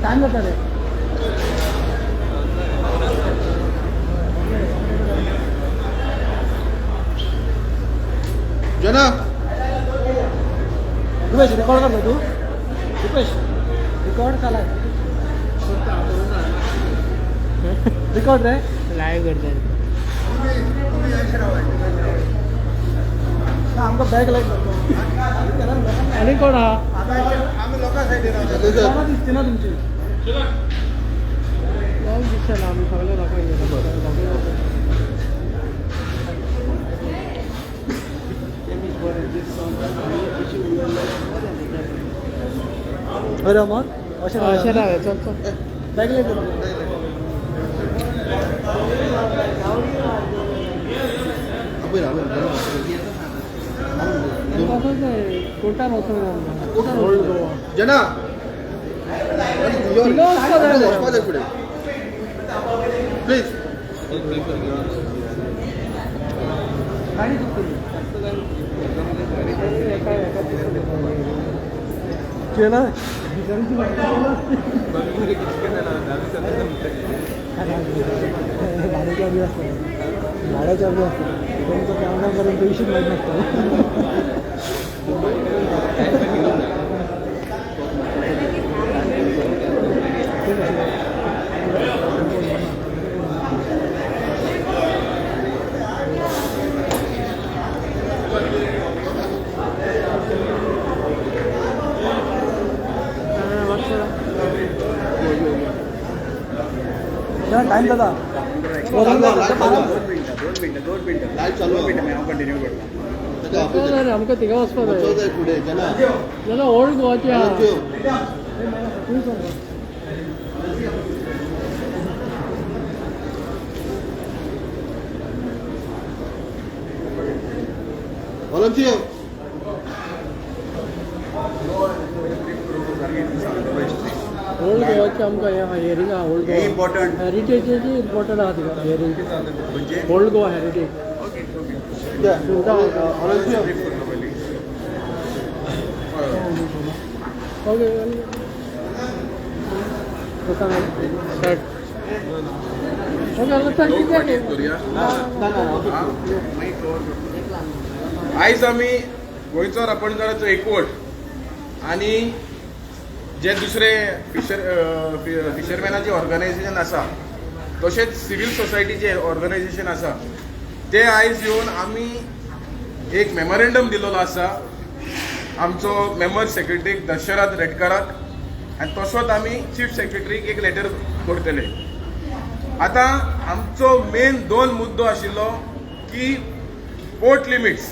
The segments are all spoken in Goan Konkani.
टायम जाता रे. जनक. रुपेश, रेकॉर्ड करतो तू. रुपेश, रेकॉर्ड चालाय. रेकॉर्ड रे. लाईव्ह करतात. आमकां बॅक लायट. आनी कोण हा? आमी लोकां सायडीन. दिसती ना तुमची. लाईव्ह दिसता आमी सगळे लोकांक. बरं अमर, अशें. अशें राव, चल चल. Back light. आपय आपय. तसोच कोर्टान वचूंक जाय ओल्ड गोवा. जना. थिंगा वचपाक जाय. वचपा जाय फुडें प्लीज. गाडी चुकतली. एका एका. केलं. भाड्याच्या अर्धी असतं, भाड्याच्या अर्धी असतं. तुमचं कॅमेरापर्यंत विषय माहीत नसतं. टायम जाता. 2 मिनटं, 2 मिनटं, 2 मिनटं. लाईव्ह चालू. 2 मिनटं, हांव कंटिन्यू करता. ताका आपय. रे, आमकां थिंगा वचपाक वचोंक जाय. जाय फुडें जना. जाल्यार ओल्ड गोवाची आहा. तुमी सांगा. व्हॉलंटियर. ओल्ड गोवाची आमकां हें आहा, हियरींग आहा ओल्ड गोवा. इम्पॉर्टंट. हेरिटेजाची इम्पॉर्टंट आहा थिंगा हियरींग. म्हणजे? Old Goa heritage. Okay okay. Volunteer. Okay, shirt okay, चल कितें. करूया. ना ना. आयज आमी गोंयचो रापणकाराचो एकवट आनी जे दुसरे फिशरमॅनाचे ऑर्गनायझेशन आसा, तशेंच सिवील सोसायटीचे ऑर्गनायझेशन आसा, ते आयज येवन आमी एक मेमोरेंडम दिलेलो आसा आमचो मेंबर सेक्रेटरीक दशरथ रेडकराक आनी तसोच आमी चीफ सेक्रेटरीक एक लेटर करतले. आतां आमचो मेन दोन मुद्दो आशिल्लो की पोर्ट लिमिट्स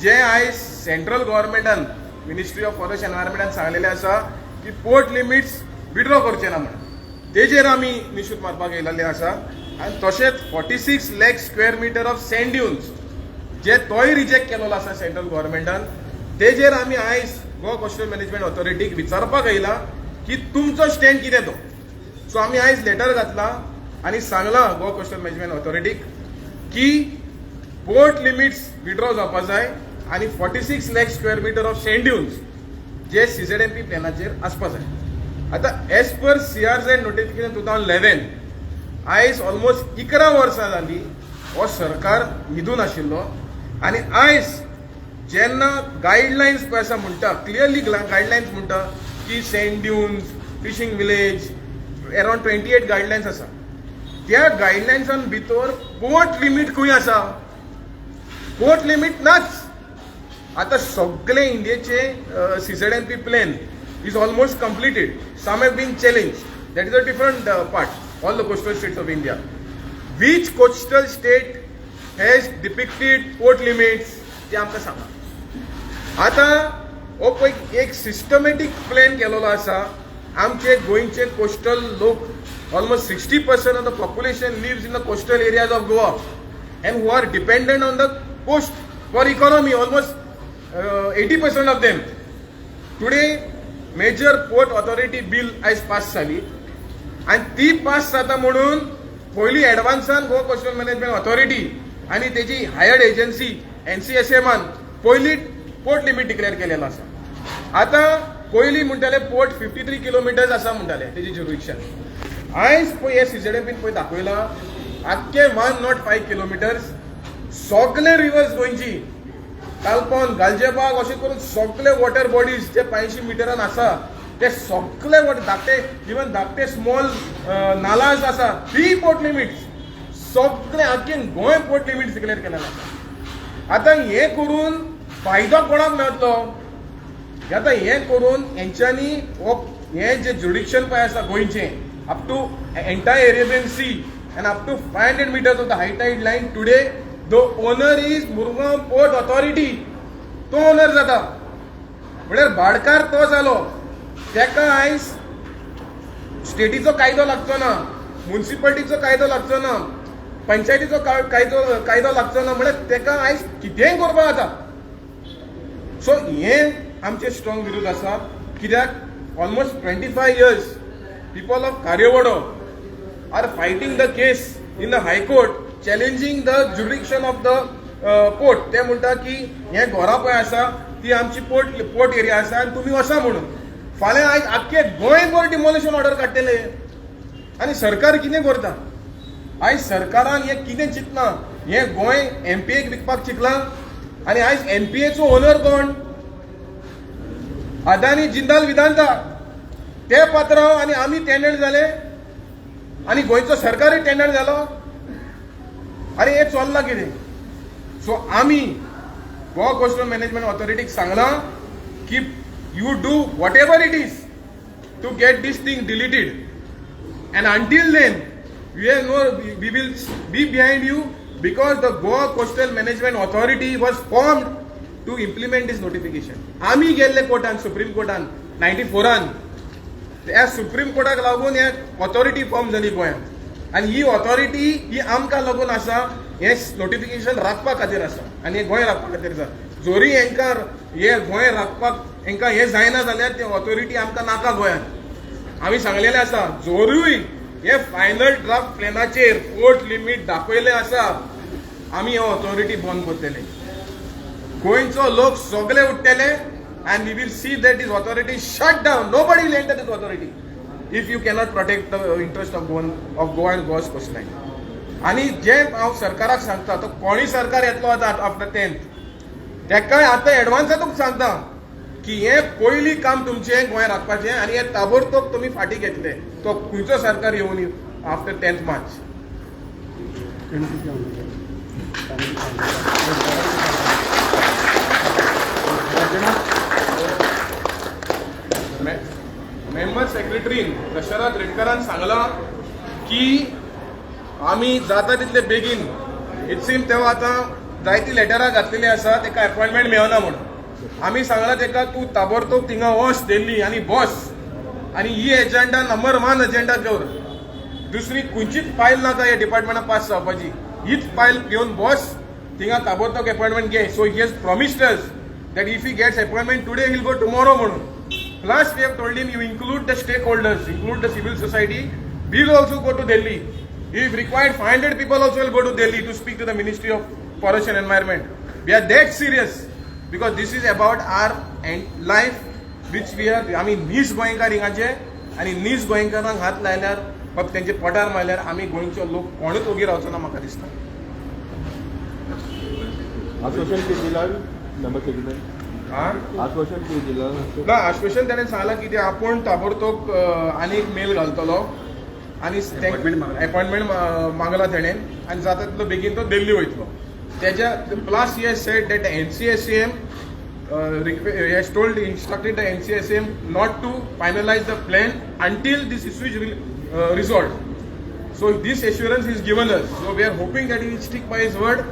जे आयज सेंट्रल गव्हर्मेंटान, मिनिस्ट्री ऑफ फॉरेस्ट एनवायरमेंटान सांगलेलें आसा की पोर्ट लिमिट्स विड्रॉ करचे ना म्हणून, तेजेर आमी निशूत मारपाक येयलेले आसा. आनी तशेंच 46 lakh square meter of sand dunes जे तोय रिजेक्ट केलेलो आसा सेंट्रल गव्हर्मेंटान, तेजेर आमी आयज गोवा कोस्टल मॅनेजमेंट ऑथॉरिटीक विचारपाक येयला की तुमचो स्टँड कितें तो. सो आमी आयज लेटर घातला आनी सांगलां गोवा कोस्टल मॅनेजमेंट ऑथॉरिटीक की पोर्ट लिमिट्स विड्रॉ जावपा जाय आनी 46 lakh square meter of sand dunes जे सीझेडएमपी प्लॅनाचेर आसपा जाय. आतां as per CRZ notification 2011, आयज ऑलमोस्ट 11 वर्सां जाली हो सरकार न्हिदून आशिल्लो. आनी आयज जेन्ना गायडलायन्स पळय आसा म्हणटा, क्लियरली गायडलायन्स म्हणटा की sand dunes, fishing village, around 28 guidelines आसा. त्या गायडलायन्सान भितर पोर्ट लिमीट खंय आसा? पोर्ट लिमीट नाच. आतां सगळे इंडियेचे CZMP plan is almost completed. Some have been challenged, that is a different part. All the coastal states of India, which coastal state has depicted port limits ते आमकां सांगा. आतां हो पळय एक सिस्टमॅटीक प्लॅन केलेलो आसा. आमचे गोंयचे कोस्टल लोक, almost 60% of the population lives in the coastal areas of Goa and who are dependent on the coast for economy, almost 80% of them. Today major port authority bill आयज पास जाली आनी ती पास जाता म्हणून पयली एडवान्सान गोवा कोस्टल मॅनेजमेंट ऑथॉरिटी आनी तेजी हायर्ड एजन्सी एनसीएसएमान पयली पोर्ट लिमीट डिक्लेअर केलेलो आसा. आतां पयलीं म्हणटाले पोर्ट 53 किलोमिटर्स आसा म्हणटाले तेजी ज्युरिडिक्शन. आयज पळय हे सीझेडएमपीन पळय दाखयलां, आख्खे 105 किलोमिटर्स, सगळे रिवर्स गोंयची, कालपन, गालजेबाग अशें करून सगळे वॉटर बॉडीज जे 500 मिटरान आसा ते सगळे वॉटर, धाकटे, इवन धाकटे स्मॉल नालाज आसा ती पोर्ट लिमिट्स, सगळे आख्खे गोंय पोर्ट लिमिट्स डिक्लेअर केलेले आसा. आतां हें करून फायदो कोणाक मेळटलो? आतां हें करून हेंच्यांनी हो हें जें ज्युरिडिक्शन पळय आसा गोंयचें, up to entire Arabian Sea and up to 500 meters of the high tide line, today the owner is Murgaon Port Authority. तो ओनर जाता म्हळ्यार भाडकार तो जालो. तेका आयज स्टेटीचो कायदो लागचो ना, मुन्सिपालिटीचो कायदो लागचो ना, पंचायतीचो कायदो लागचो ना. म्हळ्यार तेका आयज कितेंय करपाक जाता. सो हें आमचें स्ट्रॉंग विरोध आसा, कित्याक almost 25 years people of Kharewado are fighting the case in the High Court, challenging the jurisdiction of the port. ते म्हणटा की हे घरां पळय आसा ती आमची पोर्ट एरिया आसा आनी तुमी वचा म्हणून. फाल्यां आयज आख्खे गोंयभर डिमोलिशन ऑर्डर काडटले. आनी सरकार कितें करता आयज? सरकारान हें कितें चिंतलां? हें गोंय एमपीएक विकपाक चिंतलां. आनी आयज एमपीएचो ओनर कोण? अदानी, जिंदाल, विदांता. ते पात्रांव आनी आमी टेनंट जाले आनी गोंयचो सरकारय टेनंट जालो. आनी हें चल्लां कितें? सो आमी गोवा कोस्टल मॅनेजमेंट ऑथॉरिटीक सांगलां की you do whatever it is to get this thing deleted, and until then we are no we will be behind you, because the Goa Coastal Management Authority was formed to implement this notification. आमी गेल्ले कोर्टान, सुप्रीम कोर्टान 94आन. त्या सुप्रीम कोर्टाक लागून हे ऑथॉरिटी फॉर्म जाली गोंयांत आनी ही ऑथॉरिटी ही आमकां लागून आसा. हें नोटिफिकेशन राखपा खातीर आसा आनी हें गोंय राखपा खातीर आसा. जोरी हेंकां हे गोंय राखपाक हेंकां हें जायना जाल्यार ते ऑथॉरिटी आमकां नाका गोंयांत. आमी सांगलेलें आसा, जोरूय हे फायनल ड्राफ्ट प्लॅनाचेर पोर्ट लिमीट दाखयलें आसा, आमी हे ऑथॉरिटी बंद करतले. गोंयचो लोक सगळे उठ्ठले and we will see that this authority shut down. Nobody will enter this authority if you cannot protect the interest of Goa and Goa's coastline. आनी जे हांव सरकाराक सांगता, तो कोणूय सरकार येतलो आतां आफ्टर 10th, तेकाय आतां एडवान्सातूच सांगता की हें पयलीं काम तुमचें गोंय राखपाचें आनी हें ताबडतोब तुमी फाटीं घेतले, तो खंयचो सरकार येवन आफ्टर 10th मार्च. मेंबर सेक्रेटरीन दशरथ रेडकरान सांगलां की आमी जाता तितले बेगीन. It सीम तेव्हा आतां जायती लेटरां घातलेली आसा तेका अपॉयंटमेंट मेळना म्हणून. आमी सांगलां तेका, तूं ताबडतोब थिंगा वच दिल्ली आनी बस आनी ही एजेंडा नंबर वन एजेंडा दवर. दुसरी खंयचीच फायल नाका ह्या डिपार्टमेंटात पास जावपाची. हीच फायल घेवन बस थिंगा, ताबडतोब अपॉयंटमेंट घे. So he has promised us that if he gets appointment today, he'll go tomorrow म्हणून. Plus we have told him, you include the stakeholders, include the civil society. We will also go to Delhi. If required, 500 people also will go to Delhi to speak to the Ministry of Forest and Environment. We are that serious because this is about our and life which we are. आमी नीज गोंयकार हिंगाचे आनी नीज गोंयकारांक हात लायल्यार, फक्त तेंचे पोटार मारल्यार, आमी गोंयचो लोक कोणूच ओगी रावचो ना म्हाका दिसता. आश्वासन कितें दिलां मेंबर सेक्रेटरी? हा. आश्वासन कितें दिलां? ना, आश्वासन ताणें सांगलां की ते आपूण ताबडतोब आनी एक मेल घालतलो आनी Appointment मागला. अपॉयंटमेंट मागला तेणें आनी जाता तितलो बेगीन तो दिल्ली वयतलो. तेज्या plus he has said that NCSCM has told, instructed the NCSM not to finalize the plan until this issue is resolved. So this assurance is given us. So we are hoping that he will stick by his word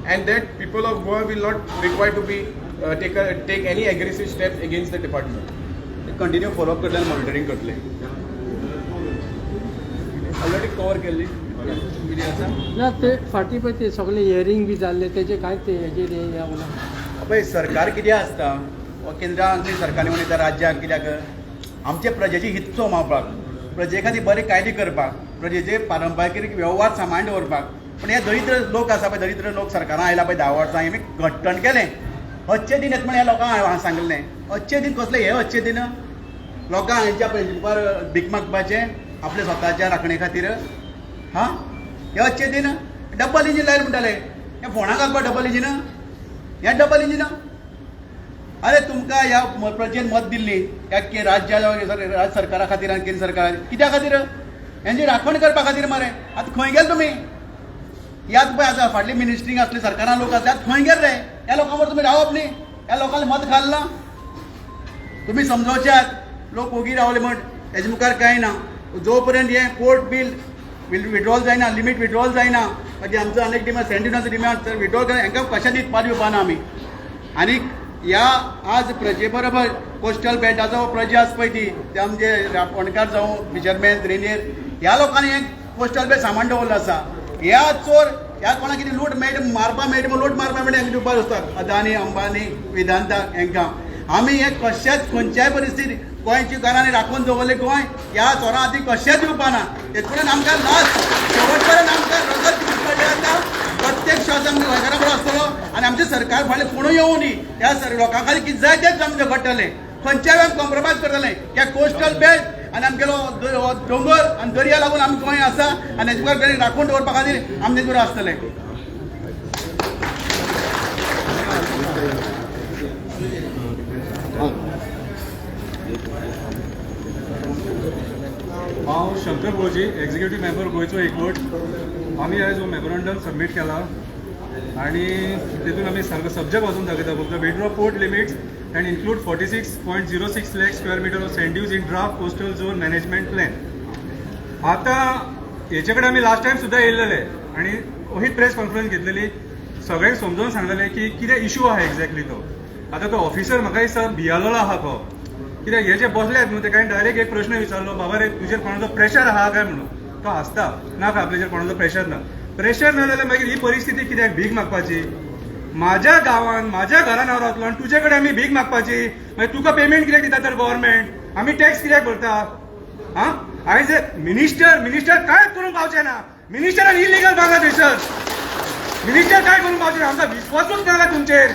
and that people of Goa will not require to be take any aggressive steps against the department. Continue follow up करतले, मॉनिटरींग करतले. ऑलरेडी कवर केल्ली कितें आसा? ना, ते फाटीं पळय ते सगळे हियरींग बी जाल्ले, तेजे कांय ते हेजेर हें जावंक ना. पळय, सरकार कितें आसता वा केंद्रांतली सरकार येवन राज्याक, कित्याक आमचे प्रजेची हित सांबाळपाक, प्रजे खातीर बरे कायदे करपाक, प्रजेचे पारंपारीक वेव्हार सांबाळून दवरपाक. पूण हे दरिद्र लोक आसा पळय, दरिद्र लोक सरकारान आयला पळय 10 वर्सां, हेमी घट्टण केलें. अच्छे दिन येता म्हण ह्या लोकांक हांवें सांगलें. अच्छे दिन कसले हे? अच्छे दिन. लोकांक हेंच्या मुखार भीक मागपाचें आपल्या स्वताच्या राखणे खातीर. हां, हे अच्छे दिन डबल इंजीन लायल म्हणटाले, हें फोंडा घालपा डबल इंजीन, हें डबल इंजीन. अरे तुमकां ह्या प्रजेन मत दिल्ली ह्या राज्या राज्य सरकारा खातीर आनी केंद्र सरकारा कित्या खातीर? हेंची राखण करपा खातीर मरे. आतां खंय गेले तुमी? याद पळय आतां फाटली मिनिस्ट्रींग आसली, सरकारान लोक आसले, आतां खंय गेले रे? ह्या लोकां बरोबर तुमी रावप न्ही, ह्या लोकांनी मत घालना. तुमी समजोवच्यात, लोक ओगी रावले म्हण हेजे मुखार कांय ना. जो पर्यंत हें पोर्ट बील विड्रॉल जायना, लिमीट विड्रॉल जायना, मागीर आमचो आनी एक डिमांड सेंटिनाचो डिमांड विड्रॉल करून हांकां कशें दिवपा दिवपा ना आमी. आनी ह्या आज प्रजे बरोबर कोस्टल बेल्टाचो प्रजा आसा पळय ती, ते आमचे फोंडकार जावं फिशरमॅन रेंदेर ह्या लोकांनी हें कोस्टल बेल्ट सामान दवरलो आसा. ह्या चोर ह्या कोणाक कितें लूट मेळटा, मारपा मेळटा म्हूण लूट मारपा मेळटा हांकां दिवपाक आसता अदानी, अंबानी, वेदांता हांकां. आमी हें कशेंच खंयच्याय परिस्थितीत गोंयच्या घरांनी राखून दवरलें गोंय ह्या चोरां खातीर कशेंच दिवपा ना. तेच पर्यंत आमकां लास्ट शेवट पर्यंत आमकां रगत दिवचें पडलें आतां. प्रत्येक श्वास आमकां गोंयकारां बरोबर आसतलो आनी आमचें सरकार फाल्यां कोणूय येवं न्ही, ह्या लोकां खातीर कितें जाय तेंच आमचें घडटलें. खंयच्याय वेळार कॉम्प्रोमायज करतलें. ह्या कोस्टल बेल्ट आनी आमगेलो दोंगर आनी दर्या लागून आमी गोंय आसा आनी हेजे मुखार राखून दवरपा खातीर आमचे बरोबर आसतलें. हांव शंकर भोजी, एक्झिक्युटीव मेंबर, गोंयचो एकवट. आमी आयज हो मेमोरंडम सबमीट केला आनी तितून आमी सारको सब्जेक्ट वाचून दाखयता फक्त. Withdraw port limits and include 46.06 lakh square metre of sand dunes in draft coastal zone management plan. आतां हेचे कडेन आमी लास्ट टायम सुद्दां येयल्लेले आनी ही प्रेस कॉन्फरन्स घेतलेली, सगळ्यांक समजोवन सांगलेले की कितें इशू आहा एक्झॅक्टली तो. आतां तो ऑफिसर म्हाका दिसता भियालोलो आहा तो, कित्याक हे जे बसल्यात न्हू तेका डायरेक्ट एक प्रश्न विचारलो, बाबा रे तुजेर कोणाचो प्रेशर आहा काय म्हणून. तो हांसता, ना खंय आपल्याचेर कोणाचो प्रेशर ना. प्रेशर ना जाल्यार मागीर ही परिस्थिती कित्याक भीक मागपाची? माझ्या गांवान माझ्या घरान हांव रावतलो आनी तुजे कडेन आमी भीक मागपाची? मागीर तुका पेमेंट कित्याक दिता तर गव्हर्मेंट? आमी टॅक्स कित्याक भरता? आं, आयज मिनिस्टर कांय करूंक पावचे ना. मिनिस्टरान इलिगल बांगला थंयसर. मिनिस्टर काय करूंक पावचे ना. आमकां विस्वासूच ना तुमचेर,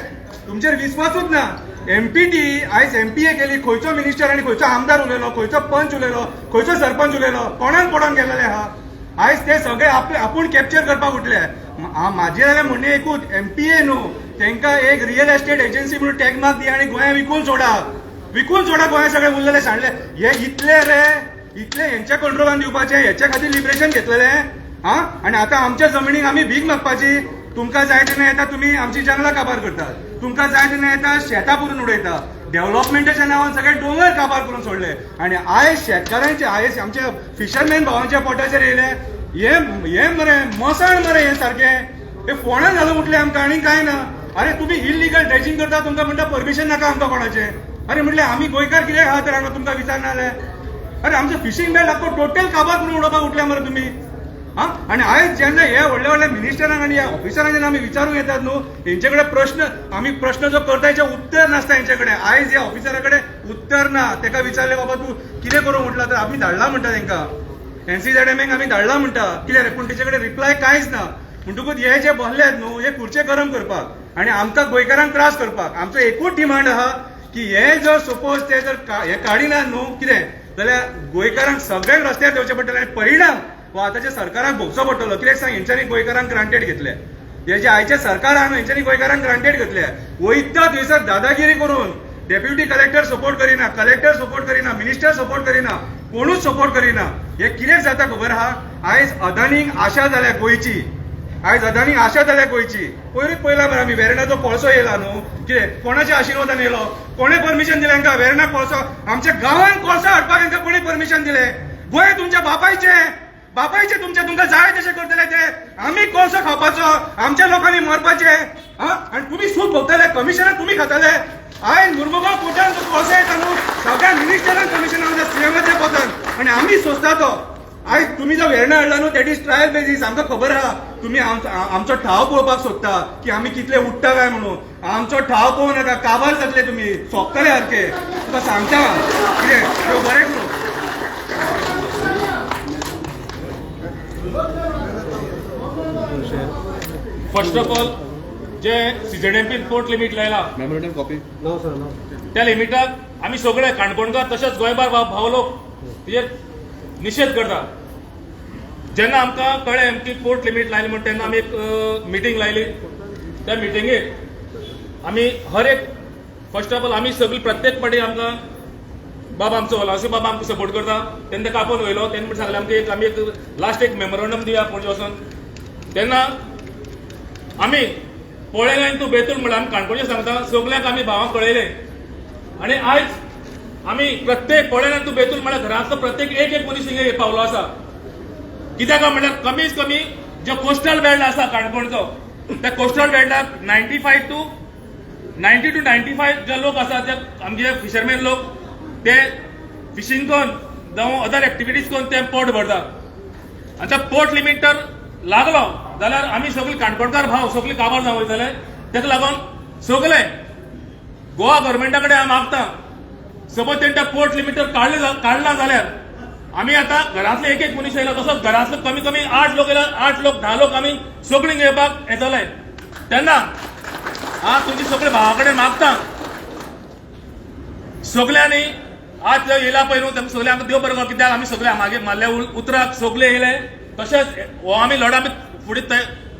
तुमचेर विस्वासूच ना. एमपीटी आयज एमपीए केली, खंयचो मिनिस्टर आनी खंयचो आमदार उलयलो, खंयचो पंच उलयलो, खंयचो सरपंच उलयलो? कोणाक पडोन गेलेले आहा? आयज ते सगळे आपले आपूण कॅप्चर करपाक उठले. म्हाजें जाल्यार म्हणणें एकूच, एमपीए न्हू, तांकां एक रियल एस्टेट एजन्सी म्हणून टॅग मार्क दी आनी गोंया विकून सोडा, विकून सोडा. गोंया सगळे उरलेले सांडले हे इतले रे, इतले हेंच्या कंट्रोलान दिवपाचे, हेच्या खातीर लिबरेशन घेतलेले. हा, आनी आतां आमच्या जमिनीक आमी भीक मागपाची? तुमकां जाय तेन्ना येता तुमी आमची जंगलां काबार करतात, तुमकां जाय तेन्ना येता शेतां पुरून उडयता, डेव्हलपमेंटाच्या नांवान सगळे दोंगर काबार करून सोडले. आनी आयज शेतकारांचे, आयज आमच्या फिशरमॅन भावांच्या पोटाचेर येयले हे. हे मरे मसाण मरे, हे सारकें हे फोंडान घालून उठले आमकां आनी कांय ना. अरे तुमी इलिगल ड्रेजिंग करता, तुमकां म्हणटा परमिशन नाका आमकां कोणाचें. अरे म्हटलें आमी गोंयकार कित्याक आहा तर हांगा तुमकां विचारना जाल्यार? अरे आमचें फिशींग बेल्ट आख्खो टोटल काबार करून उडोवपाक उठले मरे तुमी. हा, आनी आयज जेन्ना हे व्हडले व्हडले मिनिस्टरांक आनी ह्या ऑफिसरांक जेन्ना आमी विचारूंक येतात न्हू हेंचे कडेन प्रश्न, आमी प्रश्न जो करता हेचें उत्तर नासता हेंचे कडेन. आयज ह्या ऑफिसरा कडेन उत्तर ना. तेका विचारलें बाबा तूं कितें करूंक उठला, तर आमी धाडला म्हणटा तेंकां, एनसीझेडएमएक आमी धाडला म्हणटा कितें रे, पूण तेचे कडेन रिप्लाय कांयच ना. म्हणटकूच हे जे बसल्यात न्हू हे खुर्चे गरम करपाक आनी आमकां गोंयकारांक त्रास करपाक. आमचो एकूच डिमांड आहा की हे जर सपोज ते जर हे काडिनात न्हू कितें जाल्यार गोंयकारांक सगळ्यांक रस्त्यार देंवचें पडटलें आनी परिणाम हो आतांच्या सरकाराक भोगचो पडटलो. कित्याक सांग, हेंच्यांनी गोंयकारांक ग्रांटेड घेतले. हे जे आयचे सरकार आहा न्हू हेंच्यांनी गोंयकारांक ग्रांटेड घेतले. वयता थंयसर दादागिरी करून, डेप्युटी कलेक्टर सपोर्ट करिना, कलेक्टर सपोर्ट करिना, मिनिस्टर सपोर्ट करिना, कोणूच सपोर्ट करिना. हे कित्याक जाता खबर आहा? आयज अदानीक आशा जाल्या गोंयची, आयज अदानीक आशा जाल्या गोंयची. पयरूच पळयला मरे आमी, वेर्णाचो कोळसो येयला न्हू, कितें कोणाच्या आशिर्वादान येयलो? कोणें परमिशन दिलें हांकां वेर्णा कोळसो, आमच्या गांवांत कोळसो हाडपाक हांकां कोणें परमिशन दिलें? गोंय तुमच्या बापायचें, बापायचें तुमच्या, तुमकां जाय तशें करतले ते. आमी कोळसो खावपाचो, आमच्या लोकांनी मरपाचें. हा, आनी तुमी सूख भोगतले, कमिशनां तुमी खातले. आयज मुरमुगांव पोर्टान जो कोळसो येता न्हू सगळ्या मिनिस्टरांक कमिशनां वता, सीएमाच्या पोटान, आनी आमी सोंसता तो. आयज तुमी जो वेर्णा हाडला न्हू that is trial basis. आमकां खबर आहा तुमी आमचो ठाव पळोवपाक सोदता की आमी कितले उठ्ठा काय म्हणून. आमचो ठाव पळोवं नाका, काबार जातले तुमी, सोंपतले सारके, तुका सांगता कितें. देव बरें करूं. फर्स्ट ऑफ ऑल जे सीझेडएमपीन पोर्ट लिमीट लायला memorandum copy no sir, no. त्या लिमिटाक आमी सगळे काणकोणकार तशेंच गोंयभर भाव लोक तेजेर निशेध करता. जेन्ना आमकां कळ्ळें की पोर्ट लिमीट लायली म्हण, तेन्ना आमी एक मिटींग लायली. त्या मिटिंगेक आमी हर एक, फर्स्ट ऑफ ऑल, आमी सगळी प्रत्येक पाटी आमकां बाबा, आमचो ओलासी बाबा आमकां सपोर्ट करता. तेन्ना ताका आपोवन वयलो. तेन्ना म्हण सांगलें आमकां, एक आमी एक लास्ट एक मेमोरंडम दिया पणजे वचोन. तेन्ना आमी पळयलें तूं बेतूल म्हणल्यार आमी काणकोणचे सांगता, सगल्यांक आमी भावांक कळयलें. आनी आयज आमी प्रत्येक पळयलें तूं बेतूल म्हळ्यार घरांतलो प्रत्येक एक एक मनीस हिंगा पावलो आसा. कित्याक काय म्हणल्यार कमीत कमी जो कोस्टल बेल्ट आसा काणकोणचो, त्या कोस्टल बेल्टाक 95 to 90 to 95 जे लोक आसा, ते आमचे फिशरमॅन लोक, ते फिशींग करून जावं अदर एक्टिविटीज करून ते पोट भरता. आनी त्या पोर्ट लिमीट तर लागलो जाल्यार आमी सगळे काणकोणकार भाव सगळे काबार जावन वयतले. ताका लागून सगळे गोवा गव्हर्मेंटा कडेन हांव मागता, सपोज तेणी त्या पोर्ट लिमीट तर काडले, काडला जाल्यार आमी आतां घरांतले एक एक मनीस येयला, तसोच घरांतलो कमी कमी आठ लोक येयला, आठ लोक, 10 लोक आमी सगळीं घेवपाक येतले. तेन्ना हांव तुमचे सगळे भावा कडेन मागता, सगळ्यांनी आज येयला पळय न्हू, तेमकां सगळ्यांक देव बरो करूं. कित्याक आमी सगळे मागीर मारल्या उतराक सगळे येयले. तशेंच हो आमी लढो आमी फुडें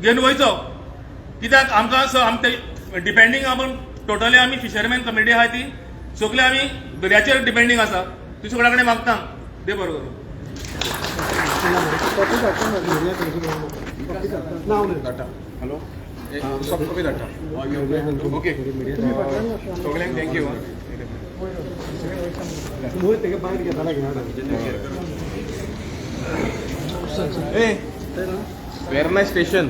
घेवन वयचो, कित्याक आमकां आमचे डिपेंडींग आपूण टोटली आमी फिशरमॅन कम्युनिटी आहा ती सगळे आमी दर्याचेर डिपेंडींग आसा. ती सगळ्या कडेन मागता, देव बरो करूं. कॉपी धाडटा ना मिडिया कडेन, नाव न्हय. धाडटा. हॅलो, सॉफ्ट कॉपी धाडटा. ओके, सगळ्यांक thank you. न्हय, तेगे बायल घेताला घेणार. ए, वेर्ना स्टेशन,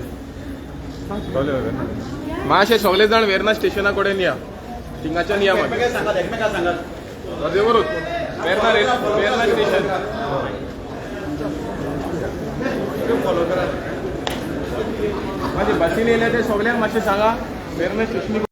मातशे सगळे जाण वेर्ना स्टेशना कडेन या, थिंगाच्यान या मागीर. एकमेकांक सांगात, एकमेकांक सांगात. देवरूच वेर्ना, वेर्ना स्टेशन फॉलो करात. मातशें बसीन येयले ते सगळ्यांक मातशें सांगा, वेर्ना स्टेशनी.